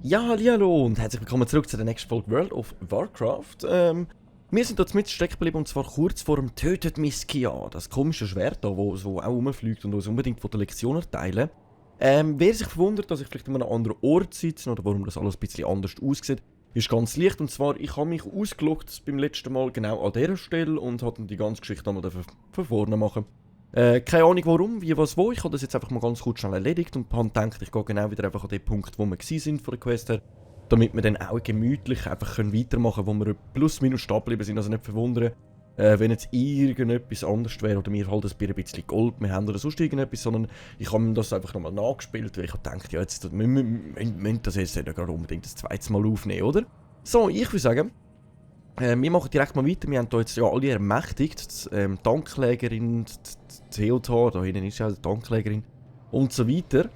Ja, hallo und herzlich willkommen zurück zu der nächsten Folge World of Warcraft. Wir sind dort mit stecken geblieben und zwar kurz vor dem Tötet Miskia, das komische Schwert da, wo so auch rumfliegt und uns unbedingt von der Lektion erteilen. Wer sich verwundert, dass ich vielleicht an einem anderen Ort sitze oder warum das alles ein bisschen anders aussieht, ist ganz leicht. Und zwar, ich habe mich ausgeloggt beim letzten Mal genau an dieser Stelle und habe dann die ganze Geschichte nochmal von vorne machen. Keine Ahnung warum, wie, was, wo. Ich habe das jetzt einfach mal ganz kurz schnell erledigt und habe gedacht, ich gehe genau wieder einfach an den Punkt, wo wir sind von der Quest her, damit wir dann auch gemütlich einfach weitermachen können, wo wir plus minus stehen geblieben sind. Also nicht verwundern, wenn jetzt irgendetwas anders wäre oder wir halt ein bisschen Gold mehr haben oder sonst irgendetwas, sondern ich habe mir das einfach nochmal nachgespielt, weil ich gedacht, ja, jetzt wir müssen das jetzt nicht gerade unbedingt das zweite Mal aufnehmen, oder? So, ich würde sagen, wir machen direkt mal weiter. Wir haben hier jetzt ja alle ermächtigt. Die Tanklägerin, die Theotar, da hinten ist ja die Tanklägerin und so weiter.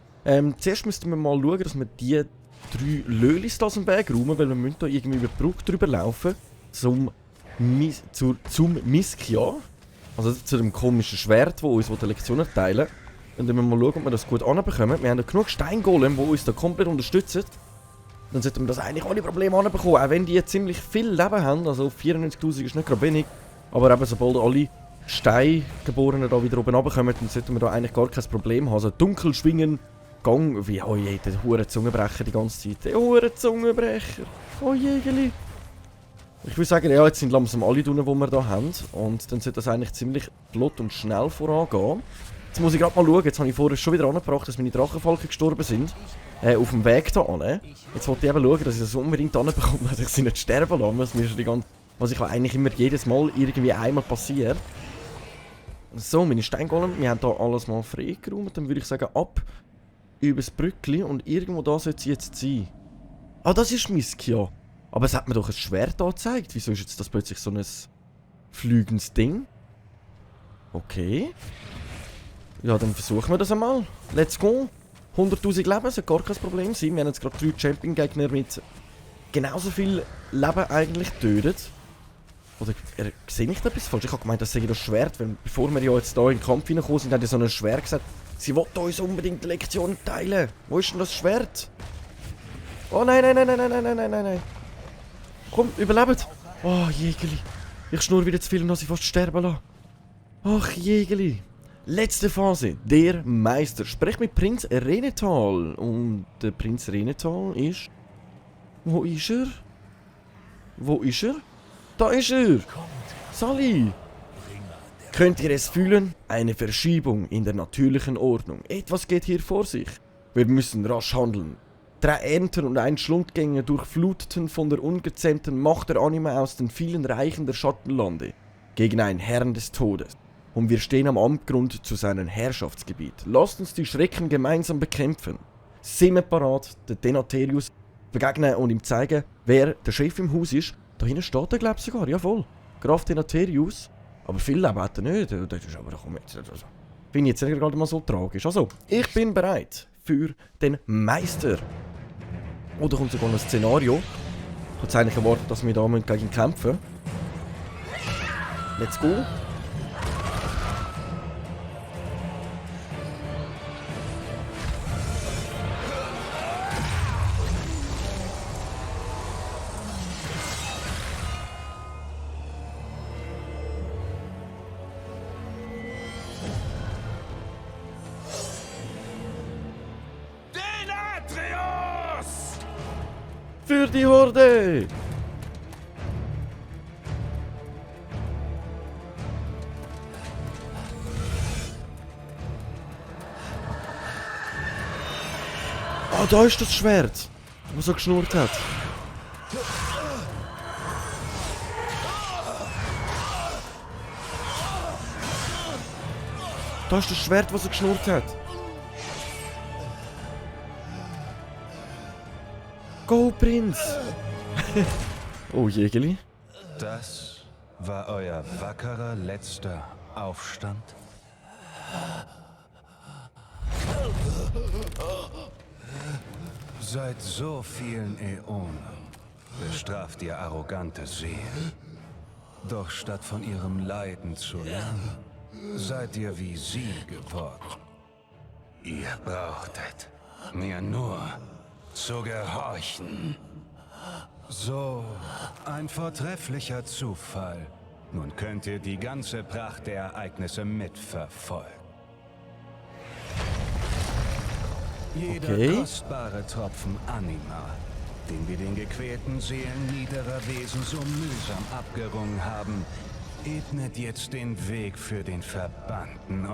Zuerst müssten wir mal schauen, dass wir die 3 Lölis aus dem Weg räumen, weil wir müssen da irgendwie über die Brücke drüber laufen zum Miskia. Also zu dem komischen Schwert, das uns die Lektion erteilen. Und dann müssen wir mal schauen, ob wir das gut anbekommen. Wir haben ja genug Steingolem, die uns da komplett unterstützen. Dann sollten wir das eigentlich ohne Probleme anbekommen, auch wenn die ziemlich viel Leben haben. Also 94'000 ist nicht gerade wenig. Aber eben, sobald alle Steingeborenen da wieder oben runterkommen, dann sollten wir da eigentlich gar kein Problem haben. Also dunkel schwingen, Gang, wie, oh je, der hure Zungenbrecher die ganze Zeit. Der hure Zungenbrecher. Oh jegeli. Ich würde sagen, ja, jetzt sind langsam alle drinnen, die wir da haben. Und dann sollte das eigentlich ziemlich flott und schnell vorangehen. Jetzt muss ich gerade mal schauen, jetzt habe ich vorher schon wieder angebracht, dass meine Drachenfalken gestorben sind. Auf dem Weg da an. Jetzt wollte ich eben schauen, dass ich das unbedingt anbekomme, dass ich sie nicht sterben lasse. Was ich eigentlich immer jedes Mal irgendwie einmal passiert. So, meine Steingolem, wir haben da alles mal freigeräumt. Dann würde ich sagen, ab übers Brückli und irgendwo da sollte sie jetzt sein. Ah, das ist Miskia. Aber es hat mir doch ein Schwert da gezeigt. Wieso ist jetzt das plötzlich so ein flügendes Ding? Okay. Ja, dann versuchen wir das einmal. Let's go. 100'000 Leben sollte gar kein Problem sein. Wir haben jetzt gerade 3 Champion-Gegner mit genauso viel Leben eigentlich getötet. Oder sehe ich da etwas falsch? Ich habe gemeint, das sei das Schwert. Weil bevor wir ja jetzt hier in den Kampf hineingekommen sind, hat ja so ein Schwert gesagt, sie will uns unbedingt die Lektion teilen. Wo ist denn das Schwert? Oh nein, nein, nein, nein, nein, nein, nein, nein, nein. Komm, überlebt. Oh, Jägeli. Ich schnurre wieder zu viel und lasse ich fast sterben lassen. Ach, Jägeli. Letzte Phase. Der Meister. Sprech mit Prinz Renetal. Und der Prinz Renetal ist... Wo ist er? Wo ist er? Da ist er! Sally! Könnt ihr es fühlen? Eine Verschiebung in der natürlichen Ordnung. Etwas geht hier vor sich. Wir müssen rasch handeln. 3 Ernten und ein Schlundgänger durchfluteten von der ungezähmten Macht der Anima aus den vielen Reichen der Schattenlande gegen einen Herrn des Todes. Und wir stehen am Abgrund zu seinem Herrschaftsgebiet. Lasst uns die Schrecken gemeinsam bekämpfen. Sind wir parat, den Denaterius begegnen und ihm zeigen, wer der Chef im Haus ist. Da hinten steht er, glaube ich, sogar, ja voll. Graf Denaterius. Aber viel Leben hat er nicht. Das ist aber, komm jetzt, also, finde ich jetzt nicht gerade mal so tragisch. Also, ich bin bereit für den Meister. Oder kommt sogar ein Szenario. Ich habe jetzt eigentlich erwartet, dass wir da gegen ihn kämpfen. Let's go. Für die Horde! Ah, da ist das Schwert, das so geschnurrt hat. Da ist das Schwert, das so geschnurrt hat. Go, Prinz! Oh, Jägeli. Das war euer wackerer letzter Aufstand? Seit so vielen Äonen bestraft ihr arrogante Seelen Doch statt von ihrem Leiden zu lernen, seid ihr wie sie geworden. Ihr brauchtet mir nur zu gehorchen. So ein vortrefflicher Zufall. Nun könnt ihr die ganze Pracht der Ereignisse mitverfolgen. Jeder kostbare Tropfen Anima, den wir den gequälten Seelen niederer Wesen so mühsam abgerungen haben, ebnet jetzt den Weg für den Verbannten,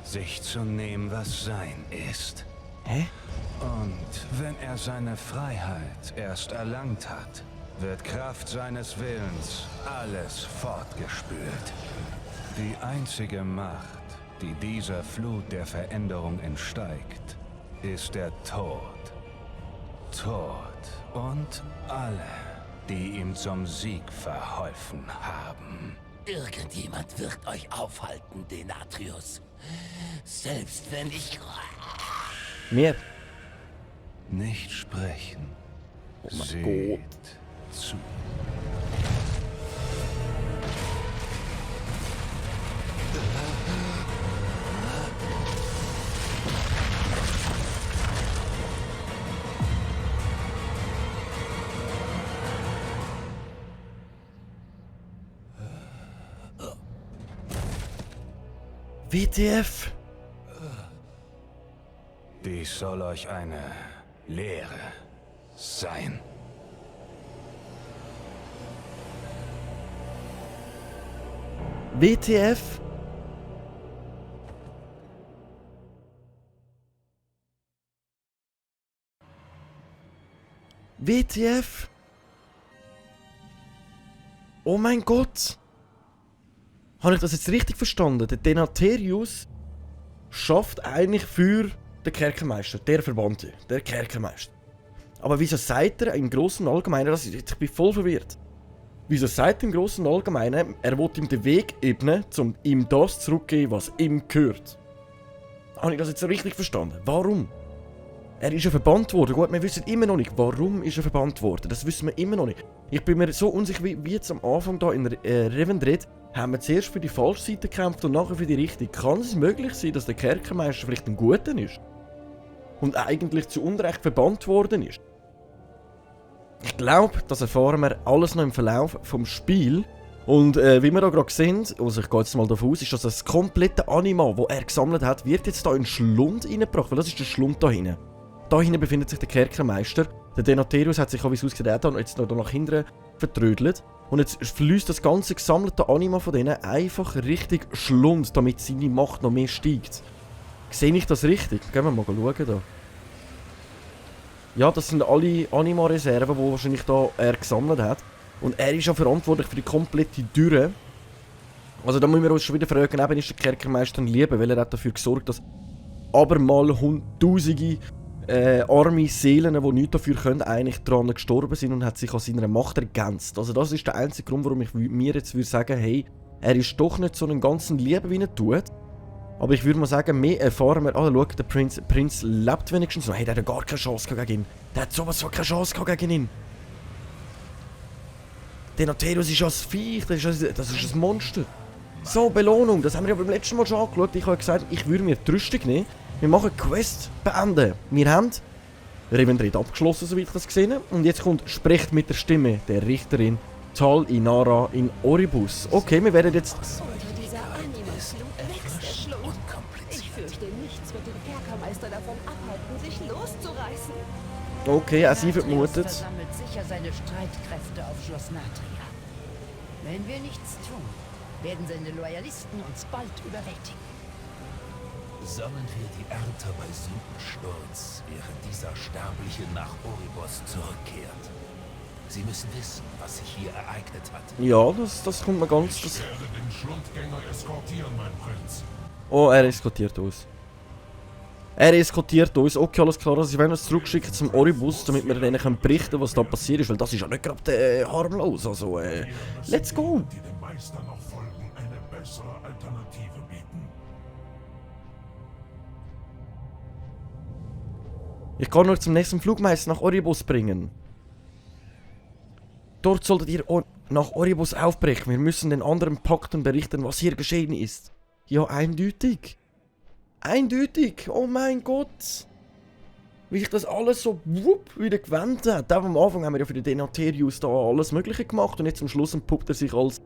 sich zu nehmen, was sein ist. Hä? Und wenn er seine Freiheit erst erlangt hat, wird Kraft seines Willens alles fortgespült. Die einzige Macht, die dieser Flut der Veränderung entsteigt, ist der Tod. Tod und alle, die ihm zum Sieg verholfen haben. Irgendjemand wird euch aufhalten, Denatrius. Selbst wenn ich... Mir? Nicht sprechen. Oh mein Seht zu. WTF? Dies soll euch eine Lehre sein. WTF? WTF? Oh mein Gott! Habe ich das jetzt richtig verstanden? Der Denaterius schafft eigentlich für den Kerkermeister, der Verbannte, der Kerkermeister. Aber wieso sagt er im Großen und Allgemeinen, ich bin voll verwirrt. Wieso sagt er im Großen und Allgemeinen, er will ihm den Weg ebnen, um ihm das zurückzugeben, was ihm gehört? Habe ich das jetzt so richtig verstanden? Warum? Er ist ja verbannt worden. Gut, wir wissen immer noch nicht, warum ist er verbannt worden. Das wissen wir immer noch nicht. Ich bin mir so unsicher, wie jetzt am Anfang da in Revendreth haben wir zuerst für die falsche Seite gekämpft und nachher für die richtige. Kann es möglich sein, dass der Kerkermeister vielleicht ein Guter ist? Und eigentlich zu Unrecht verbannt worden ist? Ich glaube, das erfahren wir alles noch im Verlauf vom Spiel. Und wie wir da gerade sehen, also ich gehe jetzt mal davon aus, ist, dass das komplette Anima, das er gesammelt hat, wird jetzt da in den Schlund reingebracht. Weil das ist der Schlund da hinten. Da hinten befindet sich der Kerkermeister. Der Denaterius hat sich, wie es aussieht, auch jetzt noch nach hinten vertrödelt. Und jetzt fließt das ganze gesammelte Anima von denen einfach richtig Schlund, damit seine Macht noch mehr steigt. Sehe ich das richtig? Gehen wir mal schauen da. Ja, das sind alle Anima-Reserven, die wahrscheinlich da er gesammelt hat. Und er ist ja verantwortlich für die komplette Dürre. Also da müssen wir uns schon wieder fragen, eben ist der Kerkermeister ein Lieber, weil er hat dafür gesorgt, dass abermal tausende arme Seelen, die nichts dafür können, eigentlich daran gestorben sind und hat sich an seiner Macht ergänzt. Also das ist der einzige Grund, warum ich mir jetzt würde sagen, hey, er ist doch nicht so einen ganzen Liebe, wie er tut. Aber ich würde mal sagen, mehr erfahren wir, schau, der Prinz lebt wenigstens noch. Hey, der hat gar keine Chance gegen ihn. Der hat sowas von keine Chance gegen ihn. Denaterius ist ja ein Viech, das ist ein Monster. So, Belohnung, das haben wir ja beim letzten Mal schon angeschaut. Ich habe gesagt, ich würde mir die Rüstung nehmen. Wir machen die Quest beenden. Wir haben Revendreth abgeschlossen, soweit ich das gesehen habe. Und jetzt kommt «Sprecht mit der Stimme der Richterin Tal Inara in Oribus». Okay, wir werden jetzt... Unter dieser Anima-Flut wächst der Schlund. Ich fürchte, nichts wird den Kerkermeister davon abhalten, sich loszureißen. Okay, auch sie vermutet. Versammelt sicher seine Streitkräfte auf Schloss Natria. Wenn wir nichts tun, werden seine Loyalisten uns bald überwältigen. Sammeln wir die Ernte bei Sündensturz, während dieser Sterbliche nach Oribos zurückkehrt. Sie müssen wissen, was sich hier ereignet hat. Ja, das kommt mir ganz... Ich werde den Schlundgänger eskortieren, mein Prinz. Oh, er eskortiert uns. Er eskortiert uns. Okay, alles klar. Also, sie werden uns zurückschicken zum Oribus, damit wir denen berichten können, was da passiert ist. Weil das ist ja nicht gerade harmlos. Also, let's go. Die dem Meister noch folgen, eine bessere Alternative bieten. Ich kann euch zum nächsten Flugmeister nach Oribus bringen. Dort solltet ihr... nach Oribos aufbrechen. Wir müssen den anderen Pakten berichten, was hier geschehen ist. Ja, eindeutig. Eindeutig. Oh mein Gott. Wie sich das alles so wieder gewendet hat. Auch am Anfang haben wir ja für den Denaterius da alles Mögliche gemacht und jetzt am Schluss entpuppt er sich als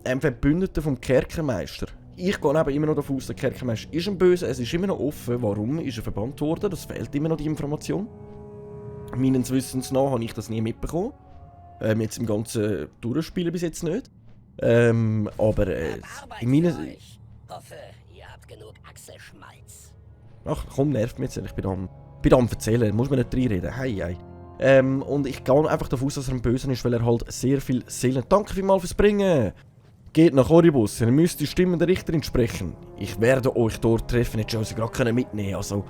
Verbündeter vom Kerkermeister. Ich gehe eben immer noch davon aus, der Kerkermeister ist ein Böse. Es ist immer noch offen, warum ist er verbannt worden. Das fehlt immer noch die Information. Meines Wissens nach habe ich das nie mitbekommen. Jetzt im ganzen Durchspielen bis jetzt nicht. Aber in meinen... Hoffe, ihr habt genug Achselschmalz. Ach komm, nervt mich jetzt. Ich bin am Erzählen, muss man nicht reinreden. Hei. Und ich gehe einfach davon aus, dass er ein Böser ist, weil er halt sehr viel Seelen... Danke vielmals fürs Bringen! Geht nach Oribus, ihr müsst die Stimme der Richterin sprechen. Ich werde euch dort treffen, jetzt schon sie gerade mitnehmen. Also,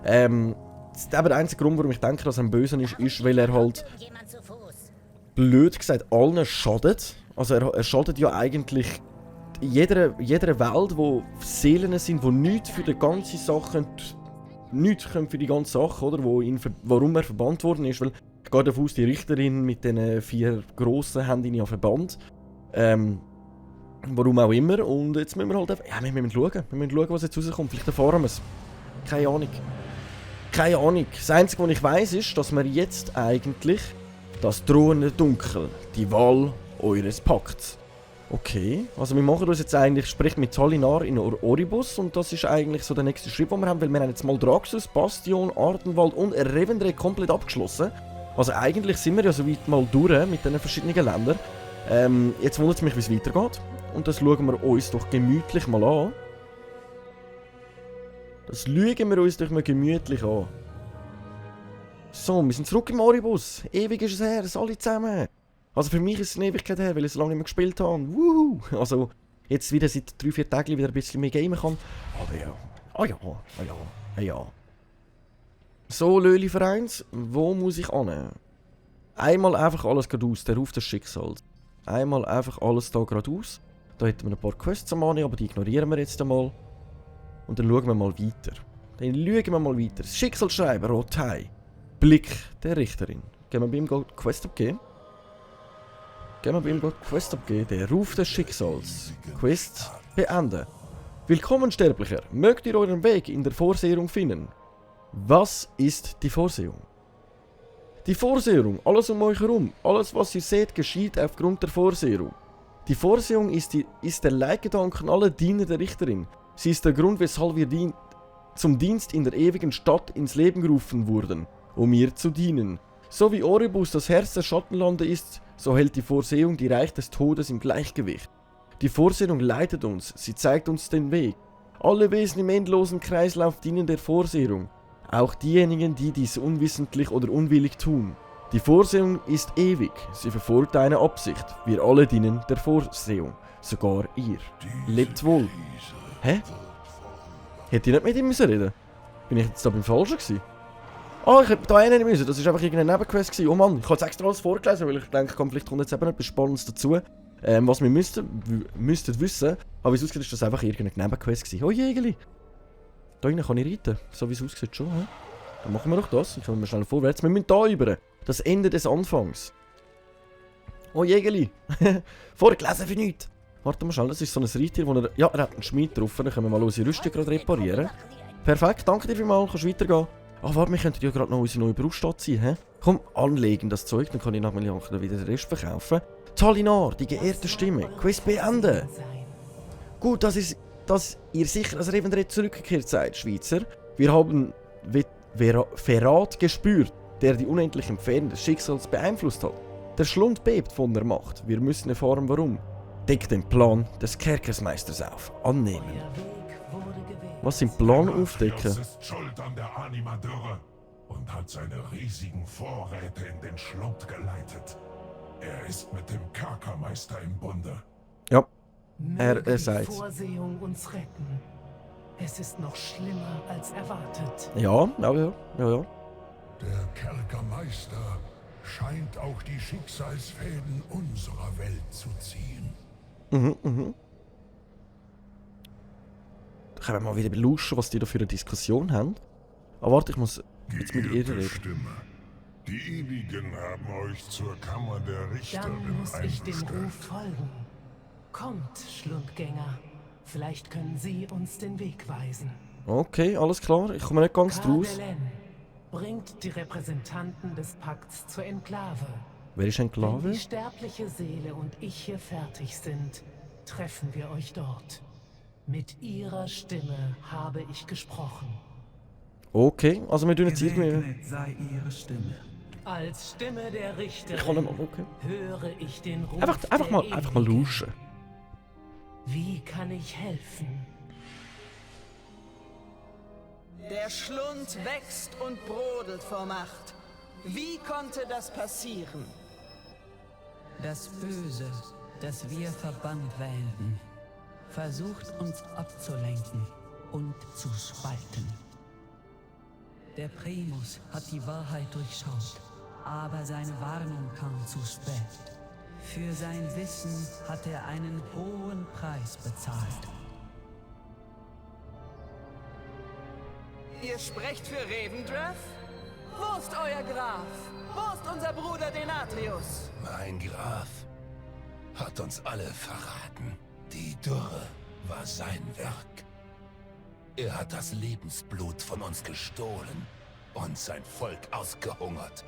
aber der einzige Grund, warum ich denke, dass er ein Böser ist, weil er halt, blöd gesagt, allen schadet. Also er schadet ja eigentlich jeder Welt, wo Seelen sind, die nichts für die ganze Sache, nichts können für die ganze Sache, oder? Warum er verbannt worden ist. Weil ich gehe davon aus, die Richterin mit den 4 Grossen haben ihn ja verbannt. Warum auch immer. Und jetzt müssen wir halt einfach... Ja, wir müssen schauen. Wir müssen schauen, was jetzt rauskommt. Vielleicht erfahren wir es. Keine Ahnung. Keine Ahnung. Das Einzige, was ich weiss, ist, dass wir jetzt eigentlich das drohende Dunkel, die Wahl eures Pakts. Okay. Also wir machen uns jetzt eigentlich, sprich mit Talinar in Oribus. Und das ist eigentlich so der nächste Schritt, den wir haben. Weil wir haben jetzt mal Draxus, Bastion, Ardenwald und Revendreh komplett abgeschlossen. Also eigentlich sind wir ja soweit mal durch mit den verschiedenen Ländern. Jetzt wundert es mich, wie es weitergeht. Und das schauen wir uns doch gemütlich mal an. Das schauen wir uns doch mal gemütlich an. So, wir sind zurück im Oribus. Ewig ist es her, das alle zusammen. Also für mich ist es eine Ewigkeit her, weil ich so lange nicht mehr gespielt habe. Wuhu! Also jetzt wieder seit 3-4 Tagen wieder ein bisschen mehr gamen kann. Aber ja. Ja. So, Löli-Vereins, wo muss ich hin? Einmal einfach alles geradeaus, der Ruf des Schicksals. Einmal einfach alles da geradeaus. Da hätten wir ein paar Quests am Annehmen, aber die ignorieren wir jetzt einmal. Und dann schauen wir mal weiter. Das Schicksalsschreiber, Rothai. Blick der Richterin. Gehen wir bei ihm Quest abgeben. Der Ruf des Schicksals. Quest beenden. Willkommen, Sterblicher. Mögt ihr euren Weg in der Vorsehung finden? Was ist die Vorsehung? Die Vorsehung, alles um euch herum, alles was ihr seht, geschieht aufgrund der Vorsehung. Die Vorsehung ist der Leitgedanken aller Diener der Richterin. Sie ist der Grund, weshalb wir zum Dienst in der ewigen Stadt ins Leben gerufen wurden, um ihr zu dienen. So wie Oribus das Herz der Schattenlande ist, so hält die Vorsehung die Reich des Todes im Gleichgewicht. Die Vorsehung leitet uns, sie zeigt uns den Weg. Alle Wesen im endlosen Kreislauf dienen der Vorsehung, auch diejenigen, die dies unwissentlich oder unwillig tun. Die Vorsehung ist ewig, sie verfolgt eine Absicht. Wir alle dienen der Vorsehung, sogar ihr. Lebt wohl. Hä? Hätte ich nicht mit ihm reden müssen? Bin ich jetzt da beim Falschen gewesen? Ah, ich hätte da rein müssen, das war einfach irgendeine Nebenquest gewesen. Oh Mann, ich habe jetzt extra alles vorgelesen, weil ich denke, vielleicht kommt jetzt eben etwas Spannendes dazu. Was wir müsstet wissen, aber wie es aussieht, ist das einfach irgendeine Nebenquest gewesen. Oh Jägeli! Da hinten kann ich reiten, so wie es aussieht schon. He? Dann machen wir doch das, dann kommen wir schnell vorwärts. Wir müssen da über. Das Ende des Anfangs. Oh Jägeli! Vorgelesen für nichts! Warte mal schnell, das ist so ein Reittier, wo er... Ja, er hat einen Schmied drauf, dann können wir mal unsere Rüstung gerade reparieren. Perfekt, danke dir vielmals, kannst weitergehen. Ach warte, wir könnten ja gerade noch unsere neue Bruststadt ziehen, hä? Komm, anlegen das Zeug, dann kann ich nachher wieder den Rest verkaufen. Talinar, die geehrte Stimme, Quest beenden. Gut, dass ihr sicher als Revendreh zurückgekehrt seid, Schweizer. Wir haben Verrat gespürt, der die unendlichen Fäden des Schicksals beeinflusst hat. Der Schlund bebt von der Macht. Wir müssen erfahren, warum. Deckt den Plan des Kerkersmeisters auf. Annehmen. Was sind Plan aufdecken? Ist schuld an der Animadürre und hat seine riesigen Vorräte in den Schlund geleitet. Er ist mit dem Kerkermeister im Bunde. Ja, Möge er die sagt. Vorsehung uns retten. Es ist noch schlimmer als erwartet. Ja. Der Kerkermeister scheint auch die Schicksalsfäden unserer Welt zu ziehen. Da können wir mal wieder beluschen, was die da für eine Diskussion haben. Aber warte, ich muss jetzt mit ihr reden. Stimme. Die Ewigen haben euch zur Kammer der Richterin Dann muss ich dem einbestellt. Ruf folgen. Kommt, Schlundgänger. Vielleicht können Sie uns den Weg weisen. Okay, alles klar. Ich komme nicht ganz draus. Ka-Belen bringt die Repräsentanten des Pakts zur Enklave. Wer ist Wenn Enklave? die sterbliche Seele und ich hier fertig sind, treffen wir euch dort. Mit ihrer Stimme habe ich gesprochen. Okay, also wir tun jetzt irgendwie... Gesegnet sei ihre Stimme. Als Stimme der Richterin Ich kann nicht mal... Okay. höre ich den Ruf Einfach mal Ewigen. lauschen. Wie kann ich helfen? Der Schlund wächst und brodelt vor Macht. Wie konnte das passieren? Das Böse, das wir verbannt wählten, versucht uns abzulenken und zu spalten. Der Primus hat die Wahrheit durchschaut, aber seine Warnung kam zu spät. Für sein Wissen hat er einen hohen Preis bezahlt. Ihr sprecht für Revendreth? Wo ist euer Graf? Wo ist unser Bruder Denatrius? Mein Graf hat uns alle verraten. Die Dürre war sein Werk. Er hat das Lebensblut von uns gestohlen und sein Volk ausgehungert.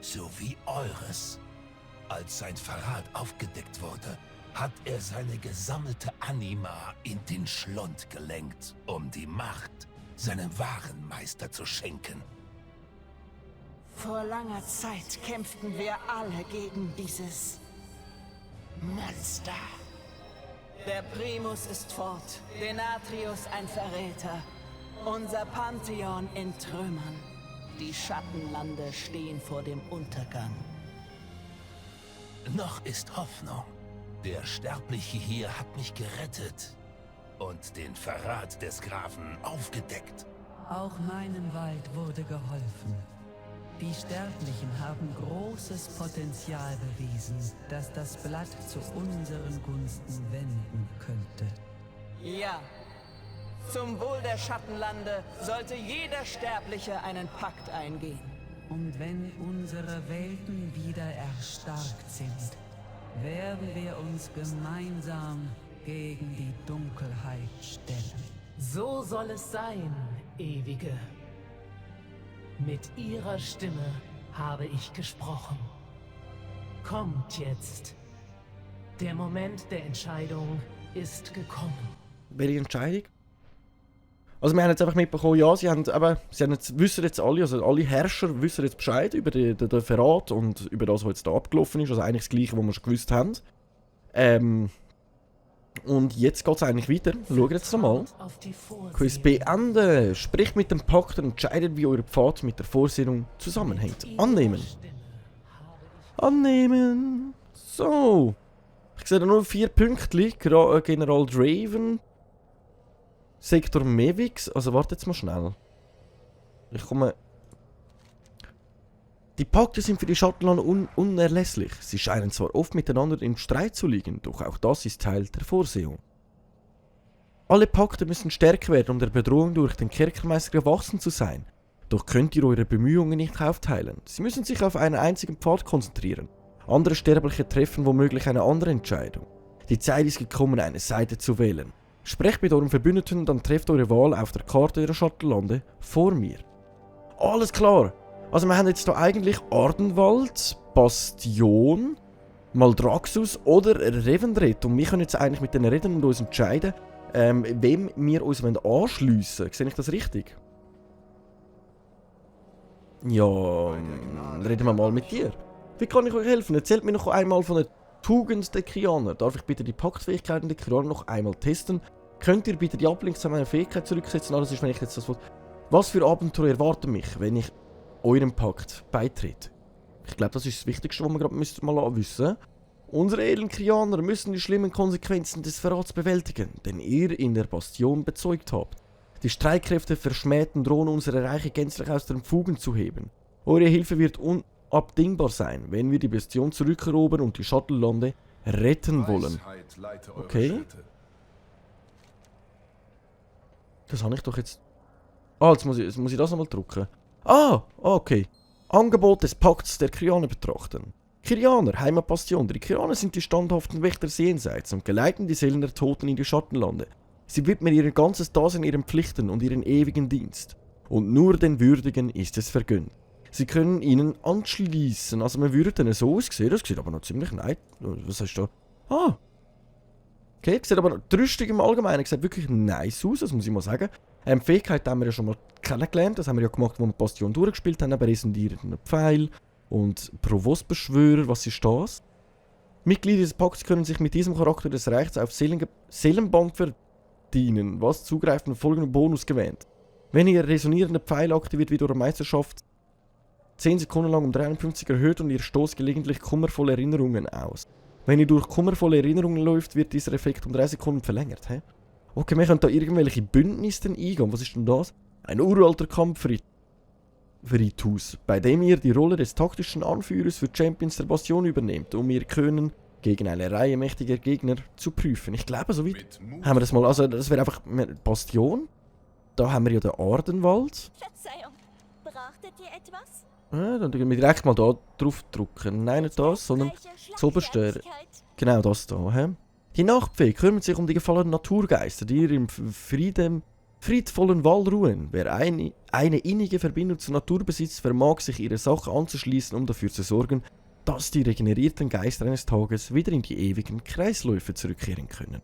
So wie eures. Als sein Verrat aufgedeckt wurde, hat er seine gesammelte Anima in den Schlund gelenkt, um die Macht seinem wahren Meister zu schenken. Vor langer Zeit kämpften wir alle gegen dieses Monster. Der Primus ist fort, Denatrius ein Verräter, unser Pantheon in Trümmern. Die Schattenlande stehen vor dem Untergang. Noch ist Hoffnung. Der Sterbliche hier hat mich gerettet und den Verrat des Grafen aufgedeckt. Auch meinem Wald wurde geholfen. Die Sterblichen haben großes Potenzial bewiesen, das das Blatt zu unseren Gunsten wenden könnte. Ja, zum Wohl der Schattenlande sollte jeder Sterbliche einen Pakt eingehen. Und wenn unsere Welten wieder erstarkt sind, werden wir uns gemeinsam gegen die Dunkelheit stellen. So soll es sein, Ewige. Mit ihrer Stimme habe ich gesprochen. Kommt jetzt. Der Moment der Entscheidung ist gekommen. Welche Entscheidung? Also wir haben jetzt einfach mitbekommen, ja, wissen jetzt alle, also alle Herrscher wissen jetzt Bescheid über den Verrat und über das, was jetzt da abgelaufen ist. Also eigentlich das Gleiche, was wir schon gewusst haben. Und jetzt geht es eigentlich weiter. Schaut jetzt nochmal. Quiz beenden. Spricht mit dem Pakt und entscheidet, wie euer Pfad mit der Vorsehung zusammenhängt. Annehmen. Annehmen. So. Ich sehe da nur 4 Pünktchen. General Draven. Sektor Mevix. Also wartet jetzt mal schnell. Ich komme... Die Pakte sind für die Schattenlande unerlässlich. Sie scheinen zwar oft miteinander im Streit zu liegen, doch auch das ist Teil der Vorsehung. Alle Pakte müssen stärker werden, um der Bedrohung durch den Kerkermeister gewachsen zu sein. Doch könnt ihr eure Bemühungen nicht aufteilen. Sie müssen sich auf einen einzigen Pfad konzentrieren. Andere Sterbliche treffen womöglich eine andere Entscheidung. Die Zeit ist gekommen, eine Seite zu wählen. Sprecht mit eurem Verbündeten, dann trefft eure Wahl auf der Karte der Schattenlande vor mir. Alles klar! Also wir haben jetzt hier eigentlich Ardenwald, Bastion, Maldraxxus oder Revendreth. Und wir können jetzt eigentlich mit den reden und uns entscheiden, wem wir uns anschliessen wollen. Sehe ich das richtig? Ja, reden wir mal mit dir. Wie kann ich euch helfen? Erzählt mir noch einmal von der Tugend der Krianer. Darf ich bitte die Paktfähigkeiten der Krianer noch einmal testen? Könnt ihr bitte die Ablinks an meine Fähigkeit zurücksetzen? Alles ist, wenn ich jetzt das... Was für Abenteuer erwarten mich, wenn ich eurem Pakt beitrete? Ich glaube, das ist das Wichtigste, was wir gerade mal wissen. Unsere edlen Krianer müssen die schlimmen Konsequenzen des Verrats bewältigen, den ihr in der Bastion bezeugt habt. Die Streitkräfte verschmähten drohen, unsere Reiche gänzlich aus den Fugen zu heben. Eure Hilfe wird unabdingbar sein, wenn wir die Bastion zurückerobern und die Schattenlande retten wollen. Okay. Das habe ich doch jetzt... Ah, jetzt muss ich das nochmal drücken. Ah, okay. Angebot des Pakts der Kyrianer betrachten. Kyrianer, Heimatbastion. Die Kyrianer sind die standhaften Wächter jenseits und geleiten die Seelen der Toten in die Schattenlande. Sie widmen ihr ganzes Dasein ihren Pflichten und ihren ewigen Dienst. Und nur den Würdigen ist es vergönnt. Sie können ihnen anschließen. Also man würde dann so aussehen. Das sieht aber noch ziemlich nice. Was hast du da? Ah. Okay, sieht aber die Rüstung im Allgemeinen sieht wirklich nice aus, das muss ich mal sagen. Fähigkeiten haben wir ja schon mal kennengelernt. Das haben wir ja gemacht, als wir Bastion durchgespielt haben. Aber resondierender Pfeil und Provostbeschwörer. Was ist das? Mitglieder des Pakts können sich mit diesem Charakter des Reichs auf Seelenband verdienen. Was zugreifen und folgenden Bonus gewähnt. Wenn ihr resonierende Pfeil aktiviert, wird eure Meisterschaft 10 Sekunden lang um 53 erhöht und ihr stoßt gelegentlich kummervolle Erinnerungen aus. Wenn ihr durch kummervolle Erinnerungen läuft, wird dieser Effekt um 3 Sekunden verlängert. Hä? Okay, wir können da irgendwelche Bündnisse eingehen. Was ist denn das? Ein uralter Kampfritus, bei dem ihr die Rolle des taktischen Anführers für Champions der Bastion übernehmt, um ihr Können gegen eine Reihe mächtiger Gegner zu prüfen. Ich glaube, so weit haben wir das mal. Also, das wäre einfach Bastion. Da haben wir ja den Ardenwald. Verzeihung, brauchtet ihr etwas? Ja, dann können wir direkt mal da drauf drücken. Nein, nicht das, sondern das oberste. Genau das da. He? Die Nachtfee kümmert sich um die gefallenen Naturgeister, die im friedvollen Wald ruhen. Wer eine innige Verbindung zur Natur besitzt, vermag sich ihrer Sache anzuschließen, um dafür zu sorgen, dass die regenerierten Geister eines Tages wieder in die ewigen Kreisläufe zurückkehren können.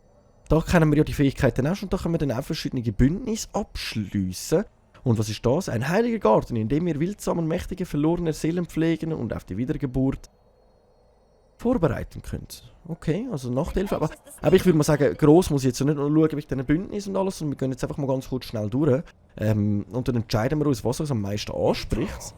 Da kennen wir ja die Fähigkeiten auch schon, da können wir dann auch verschiedene Bündnisse abschliessen. Und was ist das? Ein heiliger Garten, in dem wir wildsamen mächtige verlorene Seelen pflegen und auf die Wiedergeburt vorbereiten könnt. Okay, also Nachthilfe. Aber ich würde mal sagen, gross muss ich jetzt nicht noch schauen, wie ich diesen Bündnis und alles, sondern wir gehen jetzt einfach mal ganz kurz schnell durch. Und dann entscheiden wir uns, was uns am meisten anspricht.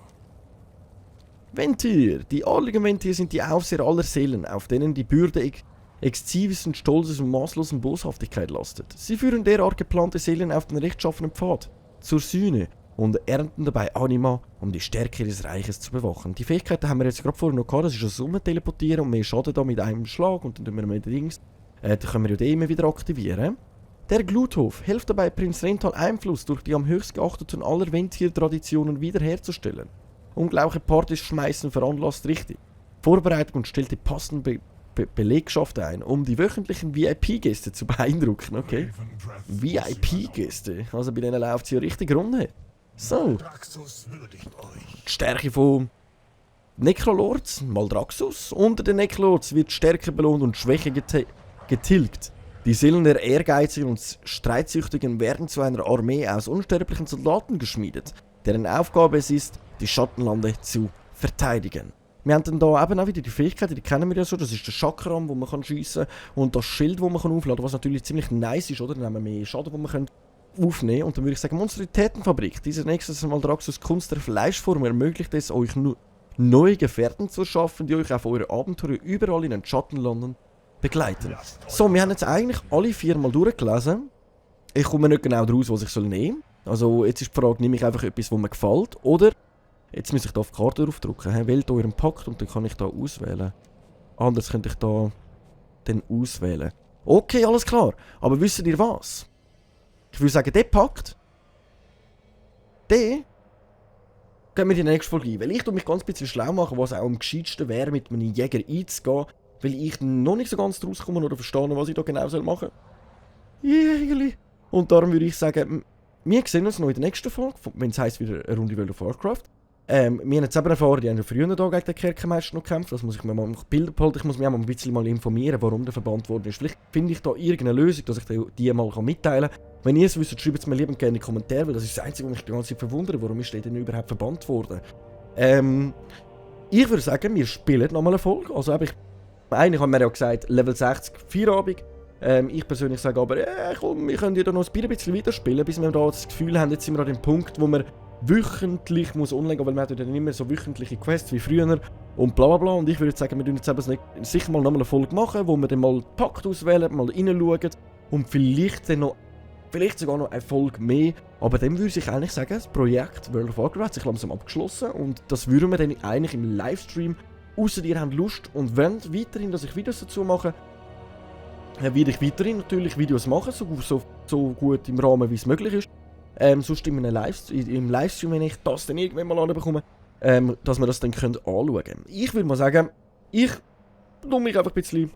Ventier. Die adligen Ventier sind die Aufseher aller Seelen, auf denen die Bürde exzivsten Stolzes und maßlosen Boshaftigkeit lastet. Sie führen derart geplante Seelen auf den rechtschaffenen Pfad, zur Sühne, und ernten dabei Anima, um die Stärke des Reiches zu bewachen. Die Fähigkeiten haben wir jetzt gerade vorher noch gehabt, das ist das Umteleportieren und mehr Schaden da mit einem Schlag und dann tun wir mit Dings. Da können wir ja den immer wieder aktivieren. Der Gluthof hilft dabei, Prinz Rental Einfluss durch die am höchst geachteten aller Ventier-Traditionen wiederherzustellen. Unglaubliche Partys schmeißen veranlasst richtig. Vorbereitung und stellt die passenden Belegschaft ein, um die wöchentlichen VIP-Gäste zu beeindrucken. Okay. VIP-Gäste. Also bei denen läuft es ja richtig rund. So. Die Stärke von Necrolords, Maldraxxus. Unter den Necrolords wird Stärke belohnt und Schwäche getilgt. Die Seelen der Ehrgeizigen und Streitsüchtigen werden zu einer Armee aus unsterblichen Soldaten geschmiedet, deren Aufgabe es ist, die Schattenlande zu verteidigen. Wir haben dann da eben auch wieder die Fähigkeiten, die kennen wir ja so. Das ist der Chakram, wo man schiessen kann, und das Schild, das man aufladen kann, was natürlich ziemlich nice ist, oder? Dann haben wir mehr Schaden, den wir aufnehmen können. Und dann würde ich sagen, Monstrositätenfabrik. Diese nächste Maldraxxus Kunst der Fleischform ermöglicht es euch neue Gefährten zu schaffen, die euch auf eure Abenteuer überall in den Schattenlanden begleiten. So, wir haben jetzt eigentlich alle 4 mal durchgelesen. Ich komme nicht genau daraus, was ich nehmen soll. Also jetzt ist die Frage, nehme ich einfach etwas, was mir gefällt, oder jetzt muss ich da auf die Karte draufdrücken. Wählt euren Pakt und dann kann ich da auswählen. Anders könnte ich da dann auswählen. Okay, alles klar. Aber wisst ihr was? Ich würde sagen, der Pakt, den gehen wir in die nächste Folge ein. Weil ich mich ganz ein bisschen schlau machen, was auch am gescheitsten wäre, mit einem Jäger einzugehen. Weil ich noch nicht so ganz draus komme oder verstehe, was ich da genau machen soll. Jägerli. Und darum würde ich sagen, wir sehen uns noch in der nächsten Folge, wenn es heisst wieder eine Runde World of Warcraft. Wir haben jetzt eben erfahren, die haben ja früher da gegen den Kerkermeister noch gekämpft. Das muss ich mir mal nach Bilder behalten. Ich muss mich auch mal ein bisschen mal informieren, warum der verbannt worden ist. Vielleicht finde ich da irgendeine Lösung, dass ich die mal mitteilen kann. Wenn ihr es wisst, schreibt es mir lieber gerne in die Kommentare, weil das ist das Einzige, was mich die ganze Zeit verwundert. Warum ist der denn überhaupt verbannt worden? Ich würde sagen, wir spielen nochmal eine Folge. Also eigentlich haben wir ja gesagt, Level 60 Feierabend. Ich persönlich sage aber, komm, wir können ja da noch ein bisschen weiterspielen, bis wir da das Gefühl haben, jetzt sind wir an dem Punkt, wo wir wöchentlich muss online gehen, weil wir haben dann immer so wöchentliche Quests wie früher und bla bla bla. Und ich würde sagen, wir tun jetzt sicher mal nochmal eine Folge machen, wo wir dann mal den Pakt auswählen, mal reinschauen und vielleicht sogar noch eine Folge mehr. Aber dann würde ich eigentlich sagen, das Projekt World of Warcraft hat sich langsam abgeschlossen und das würden wir dann eigentlich im Livestream, ausser ihr habt Lust und wollt weiterhin, dass ich Videos dazu mache, werde ich weiterhin natürlich Videos machen, so gut im Rahmen wie es möglich ist. Sonst im Livestream, wenn ich das dann irgendwann mal anbekomme. dass wir das dann anschauen können. Ich würde mal sagen, ich tue mich einfach ein bisschen,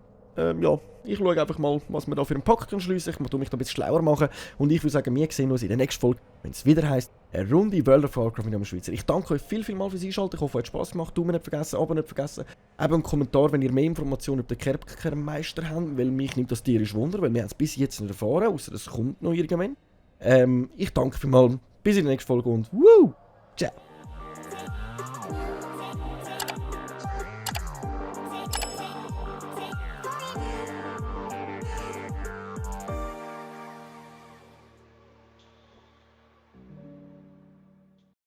ich schaue einfach mal, was wir da für einen Pakt schliessen. Ich tue mich da ein bisschen schlauer machen. Und ich würde sagen, wir sehen uns in der nächsten Folge, wenn es wieder heisst, eine Runde World of Warcraft mit einem Schweizer. Ich danke euch viel mal fürs Einschalten. Ich hoffe, es hat Spass gemacht. Daumen nicht vergessen, Abo nicht vergessen. Eben einen Kommentar, wenn ihr mehr Informationen über den Kerkermeister habt, weil mich nimmt das tierisch Wunder, weil wir haben es bis jetzt nicht erfahren, außer es kommt noch irgendwann. Ich danke vielmals. Bis in der nächsten Folge und ciao!